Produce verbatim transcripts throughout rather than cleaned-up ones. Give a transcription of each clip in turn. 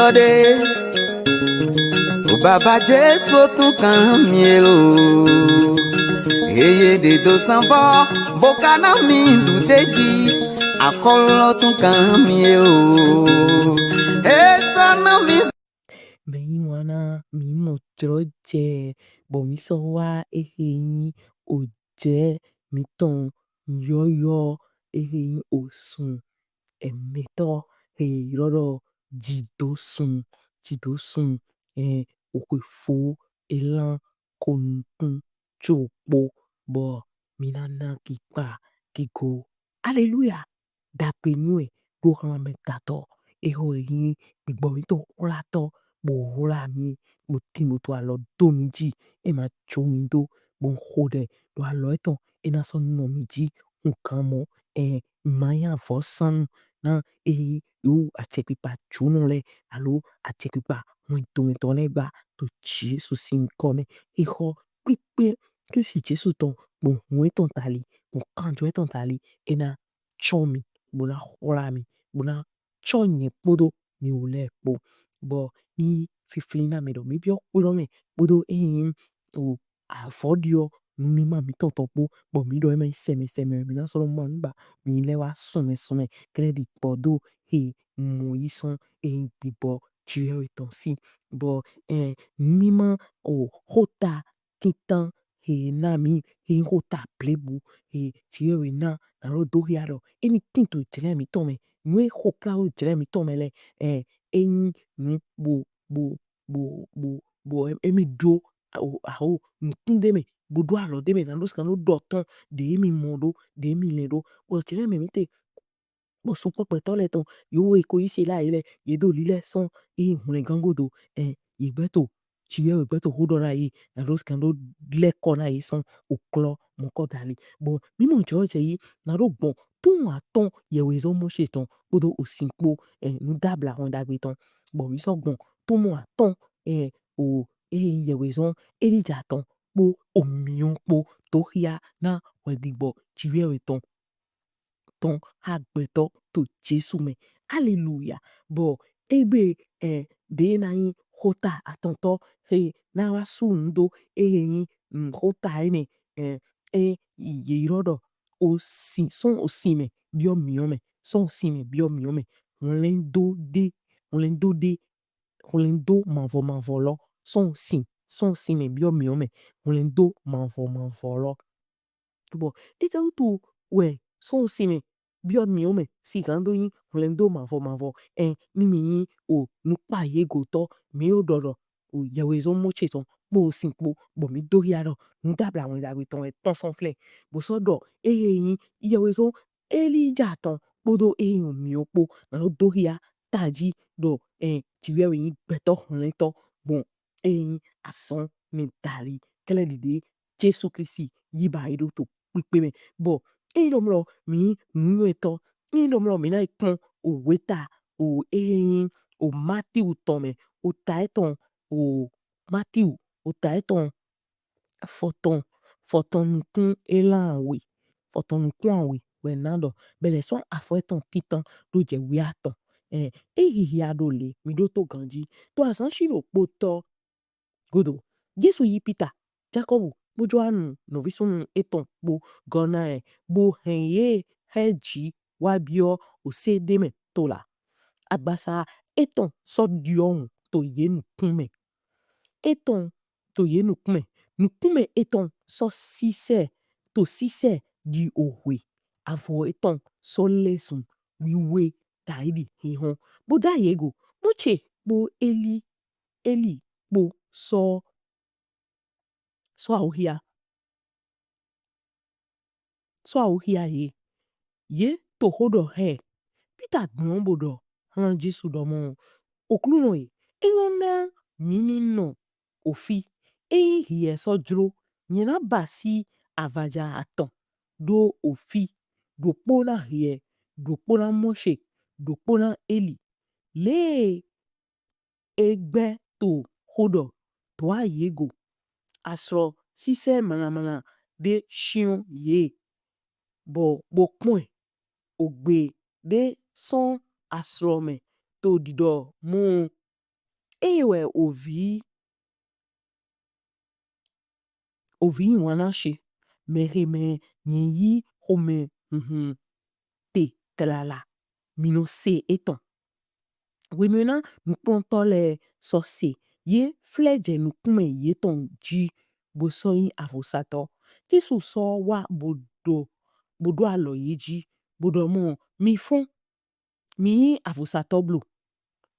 Ode, o baba Jesu tun kan mi e o. Eye de do sanfɔ, bo ka na mi du deji, akɔlɔ tun kan mi e o. E sɔ na mi. Mɛ yi wana mi mɔ jlɔ jɛ, bɔ mi sɔ wa ehe yin o jɛ mi tɔn yɔyɔ, ehe yin o sun ɛmɛtɔ he yrɔ ɖɔ jidosun, jidosun, ɛ, oxwe fo elan ko nukun tso kpo, bɔ mi na na kikpa kigo. Aleluya! Dagbe nyuɛ ɖo hlan mɛ tatɔ, eho yin gbigbɔ mi to hwlatɔ, bo hwla mi, bo tin bo to alɔ do mi ji, e ma jo mi do, bo xoɖɛ ɖo alɔ etɔn, e na sɔ nɔ mi ji hunkan mɔ, ɛ, ma nya vɔsanu na eyi yo acɛkpikpa jonɔ lɛ alo acɛkpikpa hwɛndomɛtɔ lɛ gba to Jesu sin nyikɔ mɛ. Ehɔ kpikpe Klisti Jesu tɔn gbɔn hun etɔn tali, gbɔn kanjɔ etɔn tali, e na cɔ mi, bo na hwla mi, bo na cɔ nyɛ kpodo mi wu lɛ kpo. Bɔ mi fifli na mi ɖɔ mi biɔ kpodɔ mɛ kpodo eyin o avɔ ɖiɔ numima mitɔn tɔn kpo, bɔ mi ɖɔ e ma yin sɛmɛ sɛmɛ mi na sɔ ɖo ma nu ba mi lɛ wa sɔmɛ sɔmɛ kɛlɛ ɖi kpɔ do he mɔ yi sɔn eyin gbigbɔ jiwɛwɛ tɔn si. Bɔ ɛ numima o xota kintan he na mi, he yin xota blebu, he jiwɛwɛ na na ɖo do hia ɖɔ emi tin to jlɛ mitɔn mɛ, nu e xo kpla ɖo jlɛ mitɔn mɛ lɛ, ɛ, eyin nu bo bo bo bo bo emi ɖo aho nukun ɖe mɛ, bo ɖo alɔ ɖe mɛ na ɖo sika ɖo ɖɔ tɔn ɖe emi mɔ ɖo, ɖe emi lɛ ɖo. Bɔ jlɛ mɛ mi te bɔ sukpɔ gbɛtɔ lɛ tɔn, yewo e ko yi se la yi lɛ, ye do lilɛ sɔn yi hwlɛngan godo, ɛ, ye gbɛ to jiwɛwɛ gbɛ to xo ɖɔ na ye, na ɖo sika ɖo lɛkɔ na ye sɔn oklɔ mɔkɔ dali. Bɔ mi mɔ jɔ jɛ yi na ɖo gbɔn to mɔ atɔn yɛwezɔn Mose tɔn kpodo osin kpo, ɛ, nudabla hwɛn dagbe tɔn. Bɔ mi sɔ gbɔn to mɔ atɔn, ɛ, o, e, yɛwezɔn Elija tɔn kpo omiɔn kpo to hia na hwɛgbigbɔ jiwɛwɛ tɔn tɔn agbɛtɔ to Jesu mɛ. Aleluya! Bɔ egbe, ɛ, ɖe na yin xota atɔntɔ he na wa su nu do, ehe yin, mm, xota enɛ, ɛ, e ye yrɔ ɖɔ osin, sɔn osin mɛ biɔ miɔn mɛ, sɔn osin mɛ biɔ miɔn mɛ, hwlɛndo ɖe, hwlɛndo ɖe, hwlɛndo mavɔ mavɔ lɔ, sɔn osin, sɔn osin mɛ biɔ miɔn mɛ, hwlɛndo mavɔ mavɔ lɔ. Bɔ etɛwutu wɛ sɔn osin mɛ biɔ miɔn mɛ sigan do yin hwlɛndo mavɔ mavɔ, ɛ, ni mi yin o nukpa ye gotɔ, mi ɖo ɖɔ ɖɔ o yɛwezɔn Mose tɔn kpo osin kpo, bɔ mi do hia ɖɔ nudabla hwɛn dagbe tɔn wɛ tɔn sɔn flɛ, bo sɔ ɖɔ ehe yin yɛwezɔn Elija tɔn kpodo ehe yin omiɔn kpo na ɖo do hia taji ɖɔ, ɛ, jiwɛwɛ yin gbɛtɔ hwlɛntɔ gbɔn ehe yin asɔn mɛ dali kɛlɛ ɖiɖe Jesu Klisti yi ba yi ɖo to kpikpe mɛ. Bɔ eyin ɖɔ mlɔ mi nunywɛtɔ, eyin ɖɔ mlɔ mi na yi kpɔn oweta o ehe yin o Matiu tɔn mɛ, ota etɔn o Matiu, ota etɔn fɔtɔn, fɔtɔn nukun elan awe, fɔtɔn nukun awe wɛ na ɖɔ bɛlɛ sɔn afɔ etɔn tintan ɖo jɛ wiatɔn. Ɛ, e hihia ɖo le mi ɖo to ganji. To azan shi ɖokpotɔ godo, Jesu yi Pita, Jakɔbu kpo Johanu nɔvisunnu etɔn kpo gɔ na ɛ, bo hɛn ye hɛ ji wa biɔ ose ɖe mɛ to la. Agbasa etɔn sɔ ɖiɔ wun to ye nukun mɛ. Etɔn to ye nukun mɛ. Nukun mɛ etɔn sɔ sisɛ, to sisɛ ɖi ohwe. Avɔ etɔn sɔ lɛzun wiwe taidi hinhɔn. Bo da ye go, Mose kpo Eli, Eli kpo sɔ sɔ awu hia, sɔ awu hia ye. Ye to xo ɖɔ hɛ. Pita gblɔn bo ɖɔ hlan Jesu ɖɔ mɔ, Oklunɔ e, e nyɔ na mi ni nɔ ofi. Eyin hiɛ sɔ jlo, nyɛ na basi avaja atɔn ɖo ofi, ɖokpo na hiɛ, ɖokpo na Mose, ɖokpo na Eli. Le e gbɛ to xo ɖɔ, to aye go, aslɔ sisɛ mlanmlan ɖe shiɔn ye, bɔ bo kpɔn ɛ, ogbe ɖe sɔn aslɔ mɛ to ɖiɖɔ mɔ Eye wɛ ovi ovi yin wanna she, mɛhe mɛ nyɛ yi homɛ hunhun te tlala, mi nɔ se etɔn. Hwenu e na nukplɔntɔ lɛ sɔ se, ye flɛ jɛ nukunmɛ yetɔn ji bo sɔ yin avosatɔ. Jesu sɔ wa bo ɖo bo ɖo alɔ ye ji, bo ɖɔ mɔ, mi fɔn, mi yin avosatɔ blo.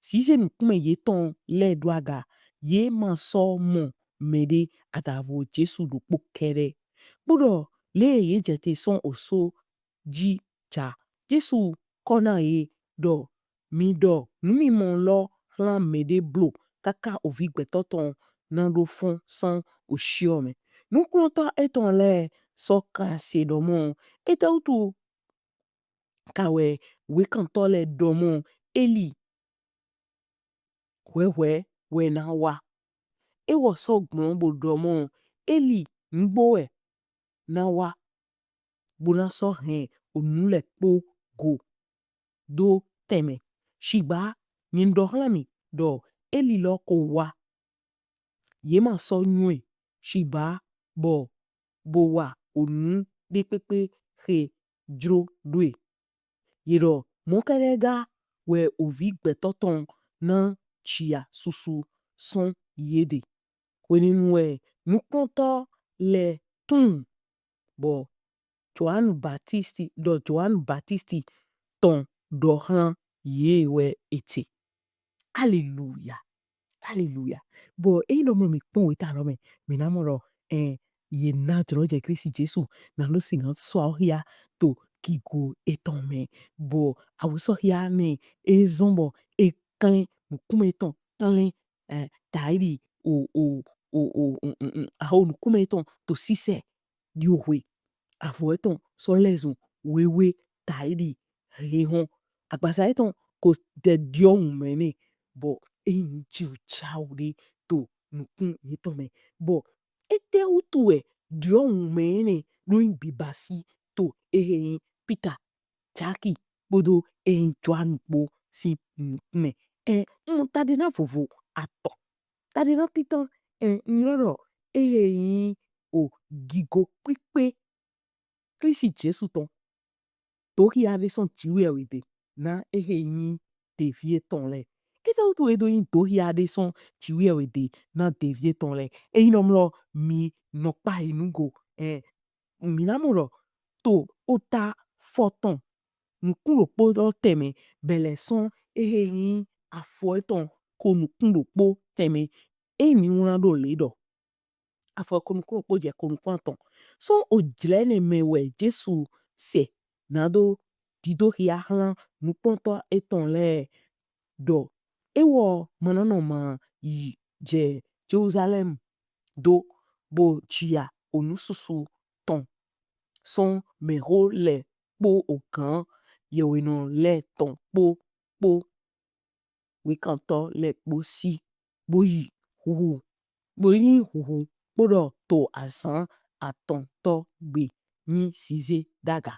Zize nukunmɛ yetɔn lɛ ɖo aga, ye ma sɔ mɔ mɛɖe adavo Jesu ɖokpo kɛɖɛ. Kpoɖɔ le ye jɛte sɔn oso ji ja, Jesu kɔ na ye ɖɔ, mi ɖɔ numimɔ lɔ hlan mɛɖe blo kaka ovi gbɛtɔ tɔn na ɖo fɔn sɔn oshiɔ mɛ. Nukplɔntɔ etɔn lɛ sɔ kan se ɖɔ mɔ, etɛwutu ka wɛ wekantɔ lɛ ɖɔ mɔ Eli hwɛhwɛ wɛ na wa? Ewɔ sɔ gblɔn bo ɖɔ mɔ Eli nugbo wɛ na wa, bo na sɔ hɛn onu lɛ kpo go do tɛnmɛ. Shigba nyɛ ɖɔ hlan mi ɖɔ Eli lɔ ko wa, ye ma sɔ nywɛ, shigba bɔ bo wa onu ɖekpekpe he jlo ɖo e. Ye ɖɔ mɔkɛɖɛga wɛ ovi gbɛtɔ tɔn na jia susu sɔn ye ɖe. Hwenɛnu wɛ nukplɔntɔ lɛ tunwun bɔ Johanu Baptisti ɖɔ Johanu Baptisti tɔn ɖɔ hlan ye wɛ e te. Aleluya. Aleluya. Bɔ eyin ɖɔ mɔ mi kpɔn weta lɔ mɛ, mi na mɔ ɖɔ, ɛn, ye na jlɔ jɛ Klisti Jesu na ɖo si na sɔ awuhia to gigo etɔn mɛ. Bɔ awusɔhia nɛ e zɔn bɔ e klɛn nukunmɛ etɔn klɛn, ɛn, taidi o o o o o o o aho nukunmɛ etɔn to sisɛ ɖi ohwe. Avɔ etɔn sɔ lɛzun wewe taidi hehɔn. Agbasa etɔn ko ɖe ɖiɔ wunmɛ nɛ, bɔ eyin ji o ja o ɖe to nukun yetɔn mɛ. Bɔ etɛwutu wɛ ɖiɔ wunmɛ nɛ ɖo yin bibasi to ehe yin Pita, Jaki kpodo ehe yin Johanu kpo sin nukun mɛ? Ɛn, un mɔ taɖena vovo atɔn. Taɖena tintan, ɛn, un ylɔ ɖɔ ehe yin o gigo kpikpe Klisti Jesu tɔn. Dohia ɖe sɔn jiwheyɛwhe ɖe na ehe yin devi etɔn lɛ. Etɛwutu e ɖo yin dohia ɖe sɔn jiwheyɛwhe ɖe na devi etɔn lɛ? Eyin nɔ mlɔ mi nɔ kpa yi nugo, ɛn, mi na mɔ ɖɔ to ota fɔtɔn nukun ɖokpo lɔ tɛnmɛ, bɛlɛ sɔn ehe yin afɔ etɔn ko nukun ɖokpo tɛnmɛ, eyin mi wlan ɖo le ɖɔ afɔ ko nukun ɖokpo jɛ ko nukun atɔn. Sɔn ojlɛ nɛ mɛ wɛ Jesu sɛ na ɖo didohia hlan nukplɔntɔ etɔn lɛ ɖɔ ewɔ ma na nɔ ma yi jɛ Jelusalɛm do bo jia onususu tɔn sɔn mɛho lɛ kpo ogan yɛwhenɔ lɛ tɔn kpo kpo wekantɔ lɛ kpo si, bo yi huhu, bo yi huhu kpoɖɔ to azan atɔntɔ gbe yin zize ɖaga.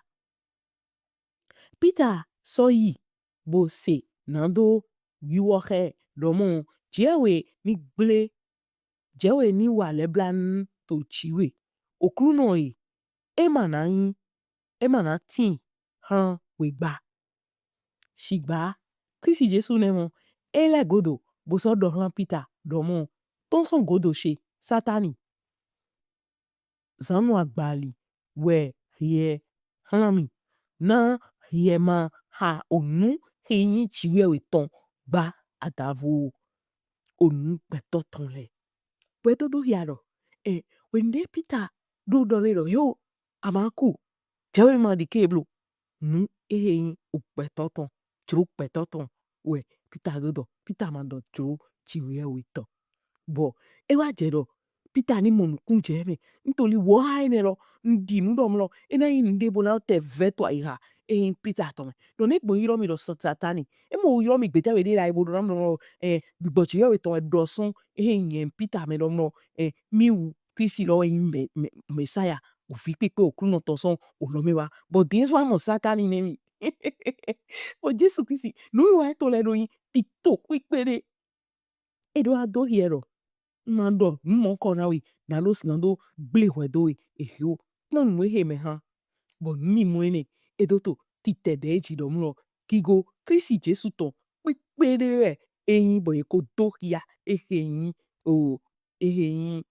Pita sɔ yi bo se na ɖo wiwɔ hɛ ɖɔ mɔ, jiwheyɛwhe ni gble, jiwheyɛwhe ni wa lɛblanu to jiwhe. Oklunɔ e, e ma na yin, e ma na tin hlan wegba. Shigba Klisti Jesu nɛ mɔ, e lɛ godo bo sɔ ɖɔ hlan Pita ɖɔ mɔ, tɔn sɔn godo she, Satani. Zannu agbali wɛ hiɛ hlan mi, na hiɛ ma ha onu he yin jiwheyɛwhe tɔn gba adavo onu gbɛtɔ tɔn lɛ. Gbɛtɔ dohia ɖɔ, ɛ, hwenu ɖe Pita ɖo ɖɔ nɛ ɖɔ, yo, a ma ku, jiwheyɛwhe ma ɖike blo. Nu ehe yin ogbɛtɔ tɔn, jlo gbɛtɔ tɔn wɛ Pita ɖo ɖɔ, Pita ma ɖɔ jlo jiwheyɛwhe tɔn. Bɔ e wa jɛ ɖɔ Pita ni mɔ nukun jɛ mɛ. Ntoli wɔ ha enɛ lɔ, n ɖi nu ɖɔ mlɔ, e na yin nuɖe bo na tɛ vɛ to ayiha ehe yin Pita tɔn mɛ. Ɖɔ ne gbɔn ylɔ mi ɖɔ sɔn Satani, e mɔ ylɔ mi gbeta we ɖe la e bo ɖɔ na mlɔ, ɛ, gbigbɔ jiwheyɛwhe tɔn wɛ ɖɔ sɔn ehe yin nyɛ Pita mɛ ɖɔ mlɔ, ɛ, mi wu Klisti lɔ wɛ yin mɛ, mɛ, Mɛsaya, ovi kpekpe Oklunɔ tɔn sɔn olɔn mɛ wa. Bɔ din sɔ wa mɔ Satani nɛ mi. Bɔ Jesu Klisti, nu wa etɔn lɛ ɖo yin tito kpekpe ɖe. E ɖo wa do hiɛ ɖɔ, n ma ɖɔ nu mɔnkɔ na we, na ɖo si na ɖo gble hwɛ do we, ehe o. Kpɔn nu ehe mɛ han. Bɔ nu mi mɔ enɛ, e do to titɛ ɖe ji ɖɔ mlɔ, gigo Klisti Jesu tɔn kpekpe ɖe wɛ e yin bɔ ye ko do hia ehe yin o, ehe yin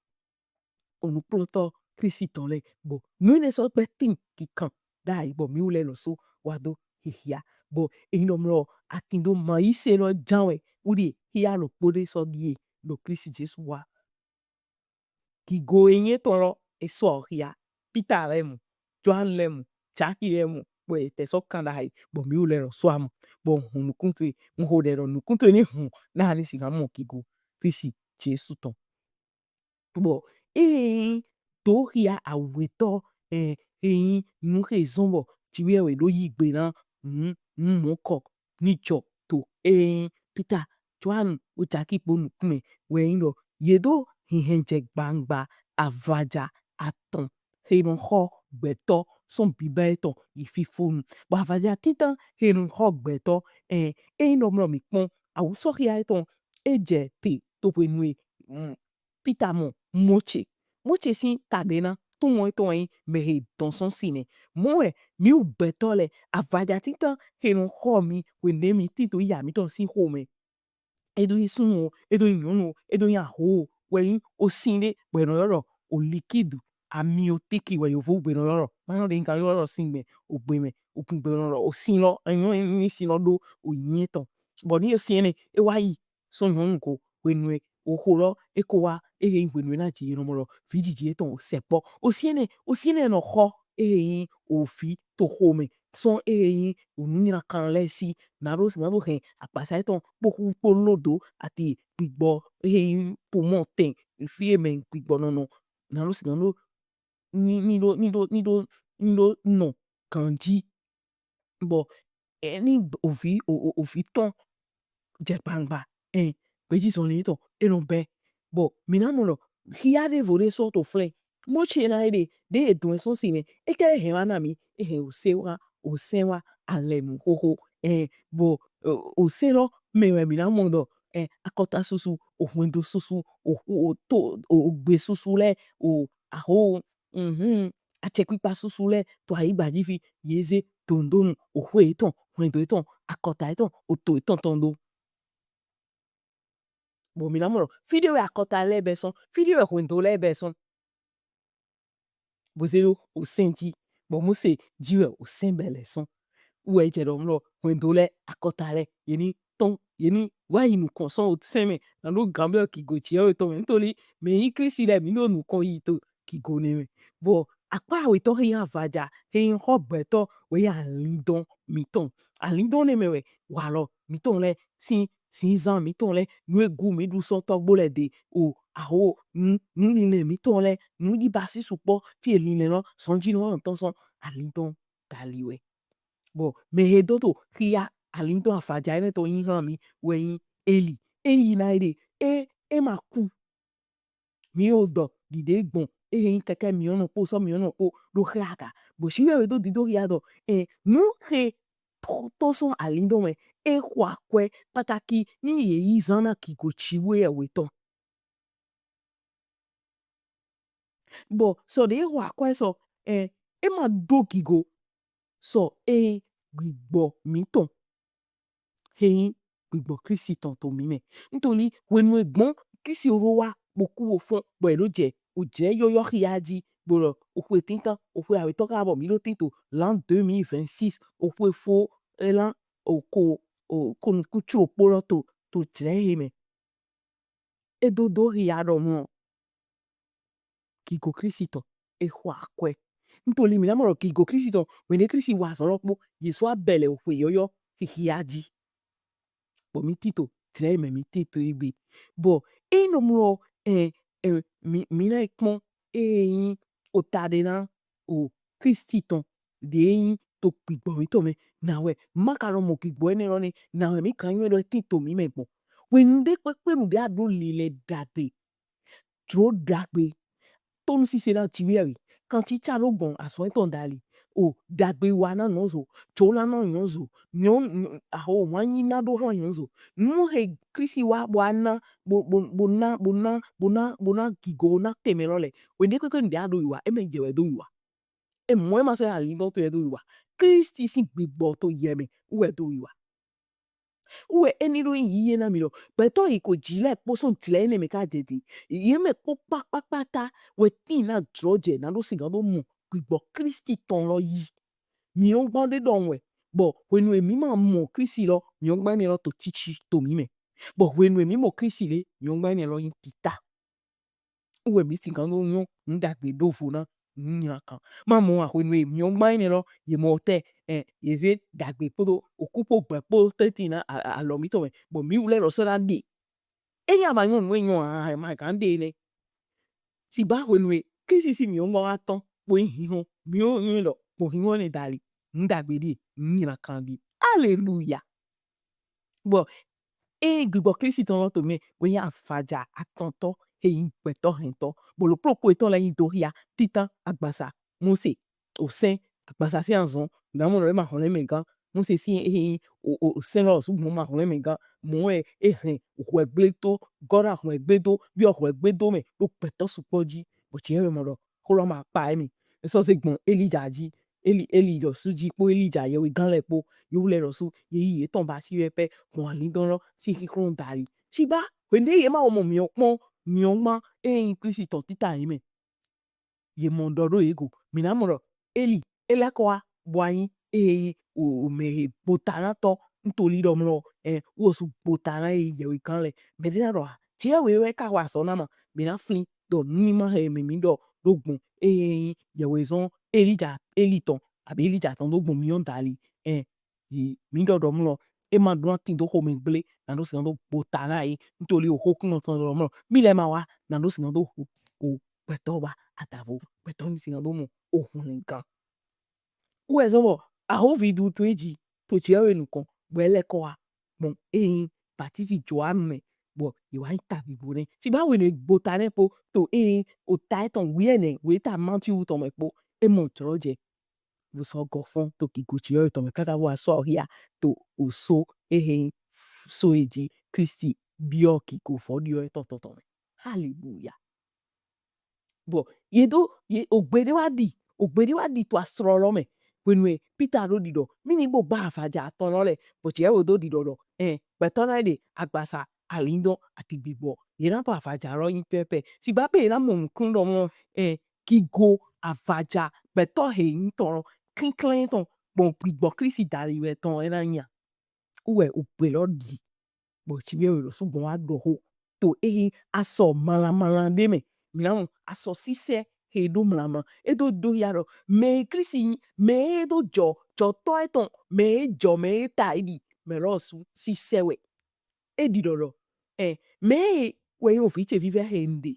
onukplɔntɔ Klisti tɔn lɛ. Bɔ nu enɛ sɔ gbɛ tin kikan ɖayi bɔ mi wu lɛ lɔ so wa do hihia. Bɔ eyin ɖɔ mlɔ atin ɖo ma yi se lɔ jan wɛ wu ɖi hia lɔ kpo ɖe sɔ ɖie ɖo Klisti Jesu wa. Gigo eyin etɔn lɔ e sɔ hia Pita lɛ mɔ, Johan lɛ mɔ, Jaki lɛ mɔ, bɔ e tɛ sɔ kan ɖayi bɔ mi wu lɛ lɔ so a mɔ. Bɔ hun nukun towe, n ho ɖɛ ɖɔ nukun towe ni hun na ni si na mɔ gigo Klisti Jesu tɔn. Bɔ eyin do hia awetɔ, eh, eyin nu he zɔn bɔ Jiwheyɛwhe ɖo yi gbe na nu nu mɔnkɔ ni jɔ to eyin Pita, Johan, o Jaki kpo nukun mɛ wɛ yin ɖɔ ye ɖo hinhɛn jɛ gbangba avaja atɔn he nɔ xɔ gbɛtɔ sɔn biba etɔn yi fifonu. Bɔ avaja tintan he nɔ xɔ gbɛtɔ, eh, eyin ɖɔ mlɔ mi kpɔn awusɔhia etɔn e jɛ te to hwenu e, mm, Pita mɔ Mose. Mose sin taɖena to mɔ etɔn wɛ yin mɛ he dɔn sɔn si nɛ. Mɔ wɛ mi wu gbɛtɔ lɛ, avaja tintan he nɔ xɔ mi hwenɛ mi tin to iya mitɔn sin xomɛ. E ɖo yin sunnu o, e ɖo yin nyɔnu o, e ɖo yin aho o, wɛ yin osin ɖe bɔ e nɔ ylɔ ɖɔ o liquide amniotique wɛ yovogbe nɔ ylɔ ɖɔ. Ma nɔ ɖe n ka ylɔ ɖɔ sin gbɛ, ogbe mɛ, ogun gbe nɔ ylɔ ɖɔ osin lɔ, e nyɔ ni sin lɔ ɖo oyin etɔn. Bɔ ni osin enɛ e wa yi sɔn nyɔnu ko hwenu e oxo lɔ e ko wa, ehe yin hwenu e na ji e nɔ mɔ ɖɔ vijiji etɔn o sɛkpɔ. Osin enɛ, osin enɛ nɔ xɔ ehe yin ovi to xomɛ sɔn ehe yin onunylankan lɛ si, na ɖo si na ɖo hɛn agbasa etɔn kpo hu kpo lodo ati gbigbɔ ehe yin poumon tɛn fi e mɛ gbigbɔ nɔ nɔ, na ɖo si na ɖo ni ni ɖo ni ɖo ni ɖo ni ɖo nɔ ganji. Bɔ e ni ovi o- o- ovi tɔn jɛ gbangba, ɛn, gbeji zɔnlin tɔn e nɔ bɛ. Bɔ mi na mɔ ɖɔ hia ɖevo ɖe sɔ to flɛn. Mose na yi ɖe ɖe e dɔn ɛ sɔn si mɛ, e kɛ e hɛn wa na mi, e hɛn osɛn wa, osɛn wa, alɛnu xoxo, ɛn, bɔ o- osɛn lɔ mɛ wɛ mi na mɔ ɖɔ, ɛn, akɔta susu, ohwɛndo susu, o- o- to o- ogbe susu lɛ, o aho, mhm, acɛkpikpa susu lɛ to ayigba ji fi, ye ze dondonu oxwe etɔn, hwɛndo etɔn, akɔta etɔn, oto etɔn tɔn do. Bɔ mi na mɔ ɖɔ fi ɖe wɛ akɔta lɛ bɛ sɔn, fi ɖe wɛ hwɛndo lɛ bɛ sɔn. Bo ze ɖo osɛn ji, bɔ Mose ji wɛ osɛn bɛ lɛ sɔn. Wɛ jɛ ɖɔ mlɔ hwɛndo lɛ, akɔta lɛ, ye ni tɔn, ye ni wa yi nukɔn sɔn osɛn mɛ, na ɖo gan bɛ gigo ji wɛ tɔn mɛ. Ntoli mɛ yi Klisti lɛ mi ɖo nukɔn yi to gigo nɛ mɛ. Bɔ akpa awetɔ he yin avaja he yin xɔ gbɛtɔ wɛ yin alindɔn mitɔn. Alindɔn nɛ mɛ wɛ walɔ mitɔn lɛ sin sin zan mitɔn lɛ, nu e gu mi ɖu sɔn tɔgbo lɛ de, o aho, nu nu linlɛn mitɔn lɛ, nu yi basi sukpɔ fi e linlɛn lɔ sɔn ji nɔ tɔn sɔn alindɔn gali wɛ. Bɔ mɛ he do to hia alindɔn avaja enɛ tɔn yin hlan mi wɛ yin Eli. Eli na yi ɖe e e ma ku. Mi o dɔ ɖiɖe gbɔn ehe yin kɛkɛ miɔnɔ kpo sɔ miɔnɔ kpo ɖo hla aga. Bɔ si wɛ wɛ do dido hia dɔ, ɛ, nu he to to sɔn alindɔn mɛ, e xɔ akwɛ pataki ni ye yi zan na gigo Jiwheyɛwhe tɔn. Bɔ sɔ ɖe e xɔ akwɛ sɔ, ɛ, e ma ɖo gigo sɔ e gbigbɔ mitɔn he yin gbigbɔ Klisti tɔn to mi mɛ. Ntoli hwenu e gbɔn Klisti ɖo wa bo ku bo fɔn bɔ e ɖo jɛ ojlɛ yɔyɔ hia ji, bo ɖɔ oxwe tintan, oxwe awetɔ ka bɔ mi ɖo tin to l'an deux mille vingt-six, oxwe fo elan oko o ko nukutslo kpo lɔ to to jlɛ he mɛ. E do do hia ɖɔ mɔ gigo Klisti tɔn e xɔ akwɛ. Ntoli mi na mɔ ɖɔ gigo Klisti tɔn, wɛ nɛ Klisti wa azɔn lɔ kpo, Jesu wa bɛ lɛ oxwe yɔyɔ hihia ji. Bɔ mi tin to jlɛ mɛ mi tin to egbe. Bɔ e nɔ mlɔ, ɛ, ɛ, mi mi na kpɔn e yin ota ɖe na o Klisti tɔn ɖe yin to gbigbɔ mitɔn mɛ. Na wɛ ma ka nɔ mɔ gbigbɔ enɛ lɔ nɛ, na wɛ mi ka nyɔ ɖɔ e tin to mi mɛ gbɔn. Hwenu ɖe kpekpe nu ɖe a ɖo linlɛn ɖagbe, jlo ɖagbe, tonu sise na Jiwheyɛwhe, kancica ɖo gbɔn azɔn etɔn dali, O dagbe wa na nɔzo, tso la na nɔzo, nyɔ aho wa nyi na ɖo hlan nɔzo. Nu he Kristi wa bɔ a na bo bo bo na bo na bo na bo na gigo na tɛmɛ lɔ lɛ, wende keke nu ɖe a ɖo yi wa, e mɛ jɛ wɛ do yi wa. E mɔ e ma sɔ ya li dɔ to yɛ do yi wa. Kristi sin gbigbɔ to yɛ mɛ wɛ do yi wa. Wɛ eni ɖo yi ye na mi lɔ. Gbɛtɔ yi ko ji lɛ kpo sɔn tlɛ ne mɛ ka jɛ di. Ye mɛ kpo kpakpakpata wɛ tin na drɔ jɛ na ɖo sigan ɖo mɔ gbigbɔ Kristi tɔn lɔ yi. Mi ɔ gbɔn ɖe ɖɔ wɛ. Bɔ hwenu emi ma mɔ Kristi lɔ, mi ɔ gbɔn ne lɔ to cici to mi mɛ. Bɔ hwenu emi mɔ Kristi lɛ, mi ɔ gbɔn ne lɔ yi tita. Wɛ mi sigan ɖo nyɔ nu dagbe ɖo vo na nu nyla kan. Ma mɔ ahwenu e mi ɔ gbɔn ne lɔ ye mɔ tɛ ɛ ye ze dagbe kpodo oku kpo gbɛ kpo tɛti na alɔ mi tɔ mɛ bɔ mi wlɛ lɔ sɔ na ɖe. Eya ma nyɔ nu e nyɔ a ma gan ɖe nɛ. Sigba hwenu e Kristi si mi ɔ gbɔn wa tɔn kpo yi hinhɔn mi ɔ nyɔ lɔ kpo hinhɔn ne dali nu dagbe ɖi nu nyla kan ɖi. Aleluya. Bɔ e gbigbɔ Kristi tɔn lɔ to mɛ wɛ nyi avaja atɔntɔ he nyi gbɛtɔ hɛntɔ. Bɔ lo kplokplo etɔn lɛ nyi do hia titan agbasa Mose osɛn agbasa sin azɔn damɔ lɔ ma hɔn lɛ mɛ gan Mose sin ehe nyi o o osɛn lɔ sugbɔn ma hɔn lɛ mɛ gan mɔ e e hɛn hwɛgble to gɔna hwɛgble do biɔ hwɛgble do mɛ ɖo gbɛtɔ sukpɔ ji bɔ ti yɛ mɔ lɔ xlɔ ma kpa emi esɔ se gbɔn Elija ji Eli Eli lɔsu ji kpo Elija yɛwe gan lɛ kpo yewu lɛ lɔsu ye yi yetɔn ba si wɛ pɛ gbɔn alindɔn lɔ si xixlɔn dali. Sigba hwende ye ma wɔ mɔ miɔ kpɔn miɔ ma e nyi Kristi tɔn tita ye mɛ. Ye mɔ ɖɔ ɖo ye go mi na mɔ ɖɔ Eli elɛ kɔ wa bɔ anyi e o o mɛ he gbota na tɔ ntoli ɖɔ mlɔ ɛ wo su gbota na ye yɛwe gan lɛ mɛ ɖe na ɖɔ a ti yɛwe wɛ ka wa sɔ na ma mi na flin ɖɔ nu ni ma he mɛ mi ɖɔ ɖo gbɔn e yɛwe zɔn Elija Eli tɔn abi Elija tɔn ɖo gbɔn mi yɔn dali ɛ mi ɖɔ ɖɔ mlɔ e ma ɖo na tin do xomɛ gble na ɖo sigan do gbota na ye ntoli o xo kun tɔn ɖɔ mlɔ mi lɛ ma wa na ɖo sigan do o gbɛtɔ ba adavo gbɛtɔ ni sigan do mɔ ohun lɛ gan. Wɛ zɔn bɔ ahovi ɖu to eji to ti yɛwe nukɔn bɔ elɛ kɔ wa gbɔn eyin batisi Johanu mɛ bɔ ye wa nyi ta bibo nɛ. Sigba hwenu e gbota nɛ kpo to eyin ota etɔn wiɛnɛ weta Matiu tɔn mɛ kpo e mɔ jlɔ jɛ. Bo sɔ gɔ fɔn to gigo ti yɛwe tɔn mɛ kaka bo wa sɔ hia to oso ehe so eji Kristi biɔ gigo fɔ diɔ etɔn tɔn tɔn mɛ. Haleluya. Bɔ ye do ye ogbe ɖe wa ɖi ogbe ɖe wa ɖi to aslɔ lɔ mɛ hwenu e Pita ɖo ɖiɖɔ mi ni bo gba avaja atɔn lɔ lɛ bɔ ti yɛwe do ɖiɖɔ ɖɔ ɛ gbɛtɔ na ɖe agbasa alindɔn ati gbigbɔ ye na to avaja lɔ nyi pɛpɛ sigba pe ye na mɔ nukun ɖɔ mɔ ɛ gigo avaja gbɛtɔ he nyi tɔn lɔ kinklɛn tɔn gbɔn gbigbɔ Kristi dali wɛ tɔn e na nya. Wɛ ogbe lɔ ɖi bɔ ti yɛwe lɔsu gbɔn wa ɖɔ xo to ehe asɔ mlanmlan ɖe mɛ mi na mɔ asɔ sisɛ he ɖo mlanmlan e do do ya ɖɔ mɛ Kristi mɛ e do jɔ jɔtɔ etɔn mɛ e jɔ mɛ e ta e ɖi mɛ lɔsu sisɛ wɛ e ɖi ɖɔ ɖɔ ɛ mɛ e wɛ nyi ovi ce vivɛ he n ɖe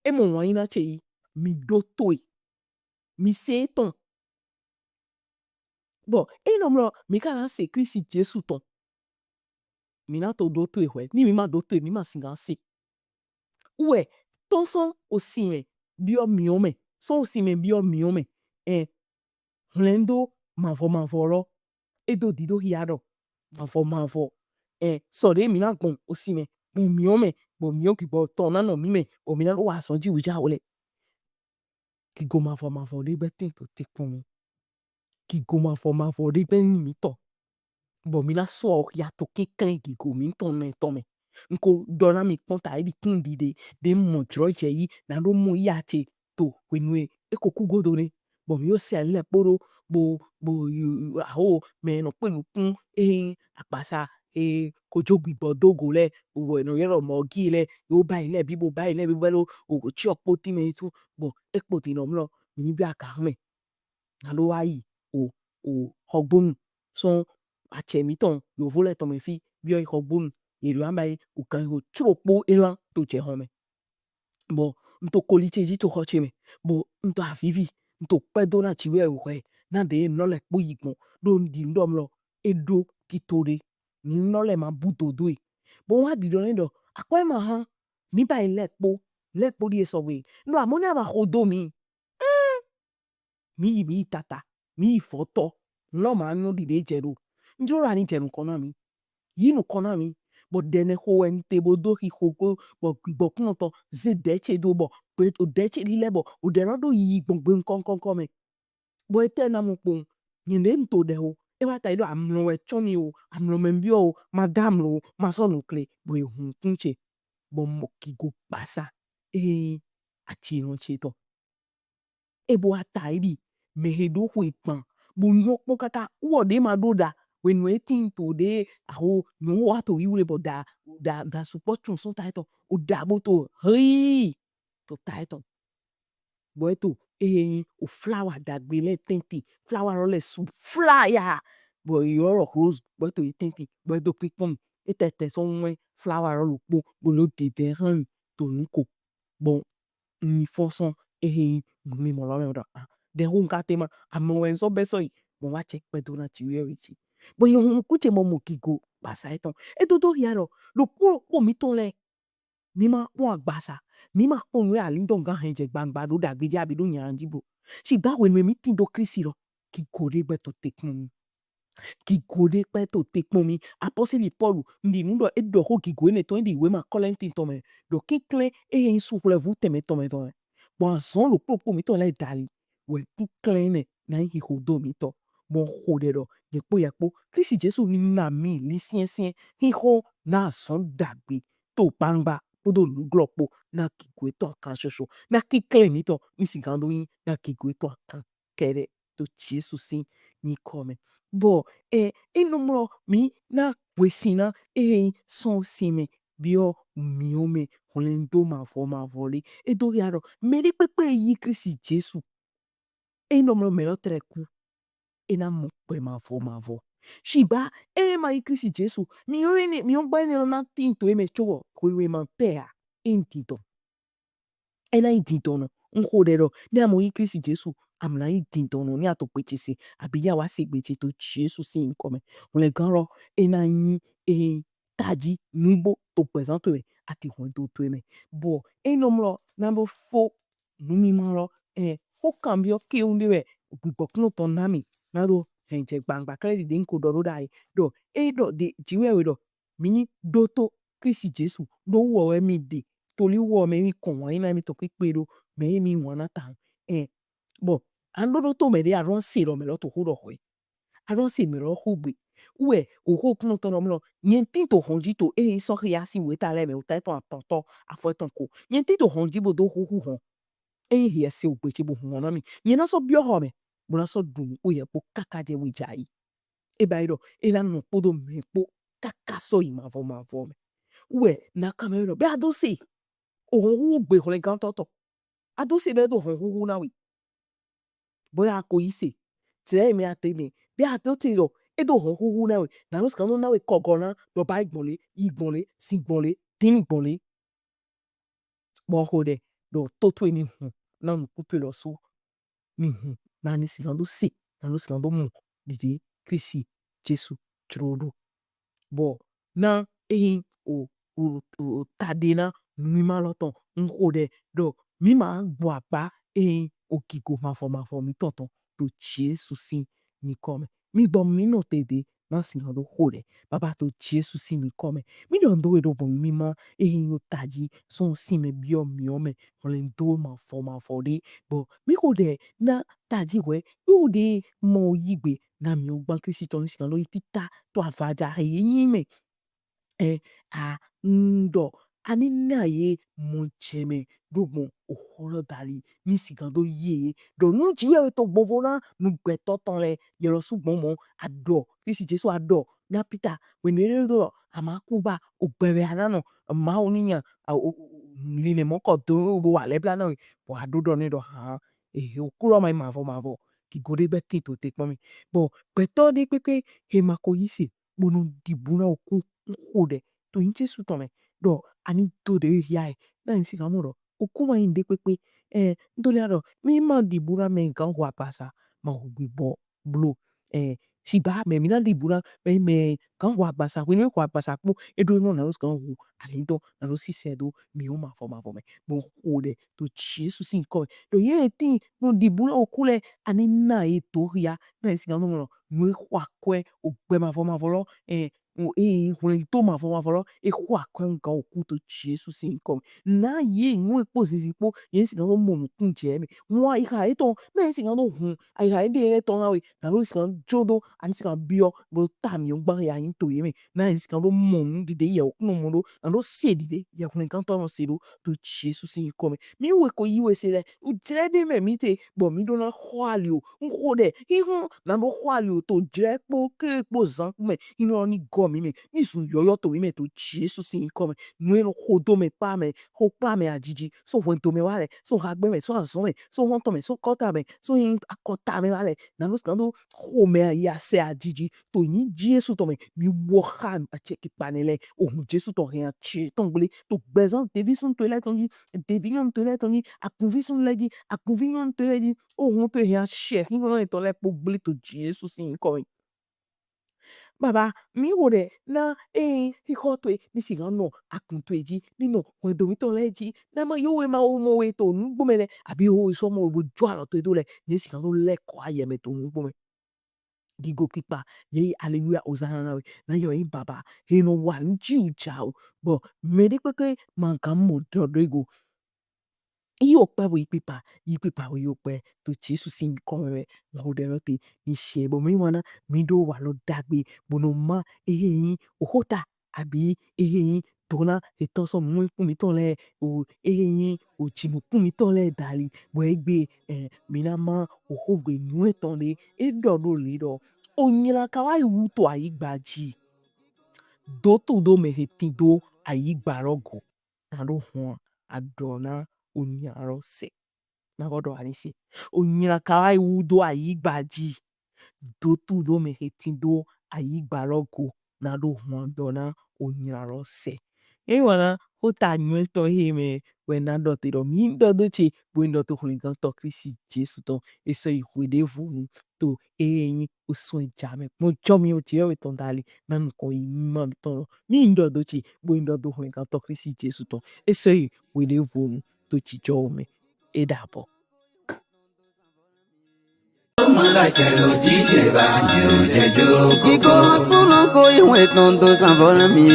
e mɔ wanyina ce yi mi ɖo to e mi se etɔn. Bɔ e nɔ mlɔ mi ka na se Kristi Jesu tɔn. Mi na to ɖo to e hwɛ ni mi ma ɖo to e mi ma sigan se. Wɛ tɔn sɔn osin mɛ biɔ miɔ mɛ sɔn osin mɛ biɔ miɔ mɛ ɛ hwlɛndo mavɔ mavɔ lɔ e do ɖiɖo hia ɖɔ mavɔ mavɔ ɛ sɔ ɖe mi na gbɔn osin mɛ gbɔn miɔ mɛ gbɔn miɔ gbigbɔ tɔn na nɔ mi mɛ bɔ mi na ɖo wa sɔn ji wuja wlɛ. Gigo mavɔ mavɔ ɖe gbɛ tin to te kpɔn mi. Gigo mavɔ mavɔ ɖe gbɛ nyi mi tɔn. Bɔ mi na sɔ hia to kɛnkɛn gigo mi tɔn nɛ tɔn mɛ. N ko ɖɔ na mi kpɔn ta eɖi tin ɖi ɖe ɖe mɔ jlɔ jɛ yi na ɖo mɔ ya ce to hwenu e e ko ku godo nɛ. Bɔ mi yo se ali lɛ kpo ɖo bo bo aho mɛ nɔ kpe nukun e agbasa e kojo gbigbɔ do go lɛ bɔ nɔ yɛ lɔ mɔ gi lɛ yo ba yi lɛ bi bo ba yi lɛ bi bo lɛ o ko tsi ɔkpo ti mɛ tu bɔ e kpo ti nɔ mlɔ mi ni bi aka mɛ na ɖo wa yi o o xɔgbonu sɔn atsɛ mi tɔn yovo lɛ tɔn mɛ fi bi ɔ yi xɔgbonu ye ɖo aba yi o kan yi o tsro kpo elan to jɛ xɔ mɛ. Bɔ n to koli ce ji to xɔ ce mɛ bɔ n to avivi n to kpɛdo na ci wɛ o xɛ na ɖe nɔ lɛ kpo yi gbɔn ɖo n ɖi n ɖɔ mlɔ e ɖo kito ɖe ni nɔ lɛ ma bu dodo e bɔ wa ɖi ɖɔ nɛ ɖɔ akɔ e ma han mi ba yi lɛ kpo lɛ kpo ɖi e sɔgbe n ɖɔ amɔ ni a ma xo do mi. mi yi mi yi tata, mi yi fɔtɔ, nlɔ ma nyɔ ɖiɖe jɛ ɖo. Njro ɖa ni jɛ nukɔn na mi. Yi nukɔn na mi. Bɔ ɖɛnɛ xo wɛ nte bo do xixo ko, bɔ gbigbɔ kunɔtɔ ze ɖɛ ce do bɔ, bɛ o ɖɛ ce lilɛ bɔ o ɖɛ lɔ ɖo yi gbɔn gbe nkɔnkɔnkɔ mɛ. Bɔ etɛ na mɔ kpɔn, nyɛ ɖe nto ɖɛ o. E wa ta yi ɖo amlɔ wɛ tsɔ mi o, amlɔ mɛ biɔ o, ma da amlɔ o, ma sɔ nukle, bɔ e hun kun ce, bɔ mɔ kigo kpasa, ee, aci nɔ ce tɔ. E bo wa ta yi ɖi, mɛ he ɖo xwe kpan, bo nyɔ kpɔn kaka, wɔ ɖe ma ɖo ɖa, wenu e tin to ɖe, aho, nyɔ wa to yi wle bɔ ɖa, ɖa, ɖa sukpɔ tsun sɔ ta etɔ, o ɖa bo to, hei, to ta etɔ. Bɔ e to, ehe nyi o flawa ɖagbe lɛ tɛnti, flawa lɔ lɛ su flaya, bɔ e ylɔ ɖɔ rose, bɔ e to yi tɛnti, bɔ e do kpikpɔn mi, e tɛtɛ sɔ wɛn flawa lɔ ɖokpo, bo lo dedɛ hlan mi to nuko, bɔ nyi fɔn sɔn, ehe nyi nu mi mɔ lɔ mɛ ɖɔ, ah, ɖe ho nka te ma, amɔ wɛ n sɔ bɛ sɔ yi, bɔ wa cɛ kpɛ do na ci wɛ wɛ ci. Bɔ yi hun ku ce mɔ mɔ kigo, basa etɔn. E do do hia ɖɔ, ɖokpo ɖokpo mitɔn lɛ, mi ma kpɔn agbasa, mi ma kpɔn nu e alindɔn gan hɛn jɛ gbangba ɖo ɖagbe ji abi ɖo nyan ji bo. Ci gba wenu mi tin do Klisti lɔ, kigo ɖe gbɛ to te kpɔn mi. Kigo ɖe kpɛ to te kpɔn mi. Apɔsɛli Pɔlu, n ɖi nu ɖɔ e ɖɔ xo gigo enɛ tɔn, e ɖi wema Kɔlɛnti tɔn mɛ, ɖɔ kiklɛn e nyi su hwlɛvu tɛnmɛ tɔn mɛ tɔn mɛ. Bɔ azɔn ɖokpo ɖokpo mitɔn lɛ dali wɛ kiklɛn nɛ na nyi xixo do mitɔn. Bɔ xo ɖɛ ɖɔ, nyɛ kpo ya kpo, Klisti Jesu ni na mi li siɛnsiɛn xixo na azɔn ɖagbe to gbangba kpodo nuglɔ kpo na gigo etɔn akan ṣoṣo, na kiklɛn mitɔn ni sigan do nyi na gigo etɔn akan kɛɖɛ to Jesu sin nyikɔ mɛ. Bɔ e, e nɔ mlɔ mi na hwesin na e sɔn sin mɛ biɔ miɔ mɛ hwlɛndo mavɔ mavɔ le. E do ya ɖɔ mɛ ɖe kpekpe yi Klisti Jesu, e nɔ mlɔ mɛ lɔ trɛ ku, e na mɔ kpɛ mavɔ mavɔ. Shigba e ma yi Klisti Jesu, miɔ ene, miɔ gba ene lɔ na tin to e mɛ co bɔ hwenu e ma tɛ a, e n didɔn. E na nyi dindɔnnɔ. N xo ɖɛ ɖɔ, ne a mɔ yi Klisti Jesu, a mla nyi dindɔnnɔ, ne a to gbe ce se, abi ya wa se gbe ce to Jesu sin nyikɔ mɛ. Hwlɛngan lɔ, e na nyi, e, taji nugbo to gbɛzan towe mɛ, ati hwɛndo towe mɛ. Bɔ e nɔ mlɔ na ɖo fo numimɔ lɔ, e, xo kanbiɔ kewu ɖe wɛ gbigbɔ klɔntɔ na mi, na ɖo hɛn jɛ gbangba klɛ ɖiɖe n ko ɖɔ ɖo ɖa yi. Ɖɔ e ɖɔ ɖe ji wɛ wɛ ɖɔ mi nyi ɖoto Klisti Jesu, ɖo wɔ wɛ mi ɖe, toli wɔ mɛ mi kɔn wanyina mi tɔ kpekpe ɖo, mɛ mi wana ta. Ɛ, bɔ, an ɖo ɖoto mɛ ɖe, a ɖo se ɖɔ mɛ lɔ to xo ɖɔ xɔ yi. A ɖo se mɛ lɔ xo gbe. Wɛ, o xo kunɔ tɔ nɔ mlɔ, nyɛ tin to hɔn ji to, e sɔ xia si weta lɛ mɛ, o ta etɔn atɔntɔ, afɔ etɔn ko. Nyɛ tin to hɔn ji bo do xuxu hɔn. Eyin hiɛ se ogbe ce bo hun hɔn na mi, nyɛ na sɔ biɔ xɔ mɛ, bo na sɔ ɖu nu kpo yɛ kpo kaka jɛ we jai. E ba yi ɖɔ e na nɔ kpodo mɛ kpo kaka sɔ yi mavɔ mavɔ mɛ. Wɛ na kan mɛ ɖɔ be a do se, ohɔn hu gbe hwlɛngantɔ tɔ. A do se be e do hɔn huhu na we. Boya a ko yi se, tɛ mɛ a te mɛ, be a do se ɖɔ e do hɔn huhu na we. Na nɔ sika nɔ na we kɔgɔ na ɖɔ ba yi gbɔn le, yi gbɔn le, sin gbɔn le, din gbɔn le. Bɔ xo ɖɛ ɖɔ toto e ni hun na nukupe lɔ so. Mi hun na ni sigan do se, na ni sigan do mɔ ɖiɖe Klisti Jesu jlo ɖo. Bɔ na eyin o, o, o, o taɖe na numima lɔ tɔn, n xo ɖɛ ɖɔ mi ma gbɔ agba eyin o gigo mavɔ mavɔ mitɔn tɔn to Jesu sin nyikɔ mɛ. Mi gbɔ mi nɔ te de na sigan do xo ɖɛ. Baba to Jesu sin nyikɔ mɛ. Mi ɖɔ n do we ɖo gbɔn mi ma eyin o taji sɔn sin mɛ biɔ miɔ mɛ hwlɛndo mavɔ mavɔ ɖe. Bɔ mi xo ɖɛ na taji wɛ, mi xo ɖɛ mɔ yi gbe na miɔ gban Klisti tɔn ni sigan do yi tita to avaja he yi nyi mɛ. Ɛ, a, n ɖɔ a ni na ye mɔ jɛmɛ ɖo gbɔn oxo lɔ dali ni sigan do ye. Ɖɔ nu ji wɛ to gbɔnvo na nu gbɛtɔ tɔn lɛ yɛ lɔ su gbɔn mɔ a ɖɔ Klisti Jesu a ɖɔ na Pita wɛ ne ɖe do lɔ a ma ku ba o gbɛ wɛ a na nɔ Mawu ni nya a o lile mɔ kɔ do bo wa lɛ bla na we bɔ a ɖo ɖɔ ne ɖɔ han ehe o ku lɔ ma yi mavɔ mavɔ gigo ɖe bɛ tin to te kpɔn mi bɔ gbɛtɔ ɖe kpekpe he ma ko yi se bo nɔ ɖibu na oku n xo ɖɛ to nyi Jesu tɔn mɛ ɖɔ a ni do ɖe hia ɛ na nyi sigan mɔ ɖɔ oku ma nyi ɖe kpekpe ɛ n to lia ɖɔ mi ma ɖibu na mɛ gan hu apasa ma hu gbigbɔ blo ɛ Ci ba mɛ mi na ɖi bu na mɛ mɛ kan xɔ agbasa xwe ni xɔ agbasa kpo e ɖo nɔ na ɖo kan xɔ ali dɔ na ɖo sisɛ do mi o ma fɔ ma fɔ mɛ bo xo ɖe to Jesu sin kɔ mɛ. Ɖo ye ti no ɖi bu na oku lɛ ani na ye to ya na ye sin kan do mɔ nu e xɔ akɔe o gbɛ ma fɔ ma fɔ lɔ ɛ o e hwlɛn to ma fɔ ma fɔ lɔ e xɔ akɔe nkan oku to Jesu sin kɔ mɛ. Na ye nu e kpo zizi kpo ye sin kan do mɔ nukun jɛ mɛ. Wa iha etɔn na ye sin kan do hun ayiha ebe yɛ tɔn na we na ɖo sin kan jo do ani sin kan biɔ bo ta mi o gban ya yin to ye mɛ na ye sin kan do mɔ nu dide yɛ o kun mɔ do na ɖo se dide yɛ kun kan tɔ nɔ se do to Jesu sin kɔ mɛ. Mi we ko yi we se lɛ o jlɛ de mɛ mi te bɔ mi ɖo na xɔ ali o n xo ɖe hihun na ɖo xɔ ali o to jlɛ kpo kele kpo zan kpo mɛ yin lɔ ni gɔ mi mɛ ni zun yɔyɔ to mi mɛ to Jesu sin kɔ mɛ. Nu e nɔ xo do mɛ kpa mɛ xo kpa mɛ ajiji so hwɛndo mɛ wa lɛ so hagbɛ mɛ so azɔn mɛ so hɔntɔn mɛ so kɔta mɛ so yin akɔta mɛ wa lɛ na ɖo sin kan do xomɛ ya sɛ ajiji to yin Jesu tɔn mɛ mi wɔ xa acɛ kikpa nɛ lɛ ohun Jesu tɔn hɛn acɛ tɔn gble to gbɛzan devi sun to lɛ tɔn ji devi nyɔnu to lɛ tɔn ji akunvi sun lɛ ji akunvi nyɔnu to lɛ ji ohun to hɛn acɛ hin lɔ tɔn lɛ kpo gble to Jesu sin kɔ mɛ. Baba mi wo ɖe na ee xixɔ to ni si kan nɔ akun to ji ni nɔ hwɛndo mi tɔn lɛ ji na ma yo we ma wo mɔ we to nugbo mɛ lɛ abi yo we sɔ mɔ we bo jo alɔ to do lɛ ni si kan do lɛ kɔ ayɛ mɛ to nugbo mɛ. Gigo kpikpa ye aleluya ozana na we na yɔ yin baba he nɔ wa nu ji o ja o bɔ mɛ ɖe kpekpe ma kan mɔ dɔ do ego. Iyo kpɛ bo yi kpikpa yi kpikpa bo yo kpɛ to Jesu sin kɔ mɛ mɛ ŋu ɖe lɔ te ni sɛ bɔ mi wana mi ɖo wa lɔ dagbe bo nɔ ma eye yin oxota abi eye yin dona etɔn sɔ mu kun mi tɔn lɛ o eye yin o ji mu kun mi tɔn lɛ dali bɔ egbe ɛ mi na ma oxogbe nyuɛ tɔn ɖe e ɖɔ ɖo le ɖɔ o nyla ka wa yi wu to ayigba ji do tu do mɛ he tin do ayigba lɔ go na ɖo hɔn aɖɔ na o nyla lɔ sɛ na kɔ ɖɔ ani se o nyla ka wa yi wu do ayigba ji do tu do mɛ he tin do ayigba lɔ go na ɖo hɔn aɖɔ na o nyla lɔ sɛ. Eyi wana xota nyuɛ tɔn he mɛ wɛ na ɖɔ te ɖɔ mi ɖɔ do ce bo yin ɖɔ to hwlɛngantɔ Klisti Jesu tɔn e sɔ yi hwe ɖe vo nu to eye yin o sɔn ja mɛ kpɔn jɔ mi o je yɔ we tɔn dali na nukɔn yi ma mi tɔn lɔ mi yin ɖɔ do ce bo yin ɖɔ do hwlɛngantɔ Klisti Jesu tɔn e sɔ yi hwe ɖe vo nu to jijɔ o mɛ e ɖabɔ. Mala cɛlo jije ba jiro jɛjo kiko kpɔnɔ ko iwe tɔn do sanfɔlɔ mi.